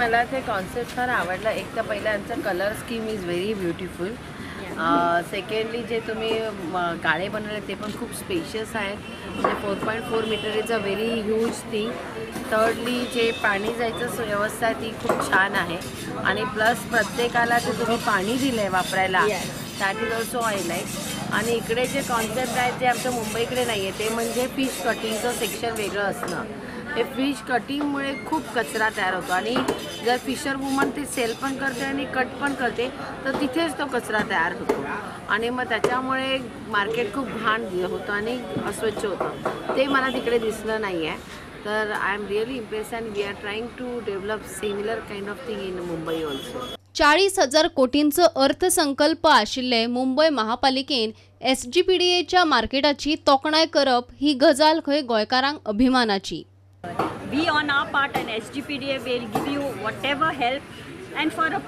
मला ते कॉन्सेप्ट फार आवडलं. एक तर पहिलं यांचं colour scheme is very beautiful. Secondly, जे तुम्ही गाळे बनवले ते पण खूप स्पेशियस आहेत, म्हणजे 4.4 meter is a very huge thing. Thirdly, जे पाणी जायचं व्यवस्था आहे ती खूप छान आहे आणि प्लस प्रत्येकाला ते तुम्ही पाणी दिलं आहे वापरायला, that is also I like. आणि इकडे जे कॉन्सेप्ट आहे जे आमच्या मुंबईकडे नाही आहे, ते म्हणजे फिश कटिंगचं सेक्शन वेगळं असणं. हे फिश कटिंगमुळे खूप कचरा तयार होतो आणि जर फिशर वुमन ते सेल पण करते आणि कट पण करते, तर तिथेच तो कचरा तयार होतो आणि मग त्याच्यामुळे मार्केट खूप घाण होतं आणि अस्वच्छ होतं. ते मला तिकडे दिसलं नाही आहे. तर I am really impressed and we are trying to develop similar kind of thing in Mumbai also. 40,000 कोटींचो अर्थसंकल्प आशिल्ले मुंबय महापालिकेन एसजीपीडीएच्या मार्केटाची तोखणाय करप ही गजाल खंय गोंयकारांक अभिमानाची. We on our part and SGPDA will give you whatever help, and for a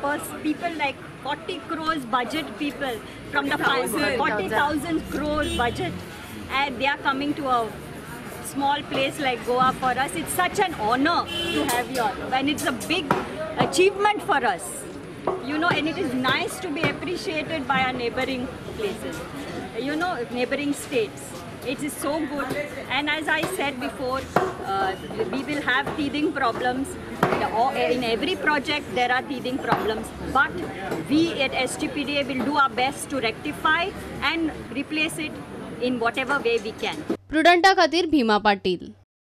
people like 40 crores budget, people from the 40,000 crore budget, and they are coming to a small place like Goa. For us it's such an honor to have you all, and it's a big achievement for us, and it is nice to be appreciated by our neighboring places, neighboring states. It is so good. And as I said before, we will have teething problems. In every project, there are teething problems. But we at SGPDA will do our best to rectify and replace it in whatever way we can. प्रुडंटा खातीर भीमा पाटील.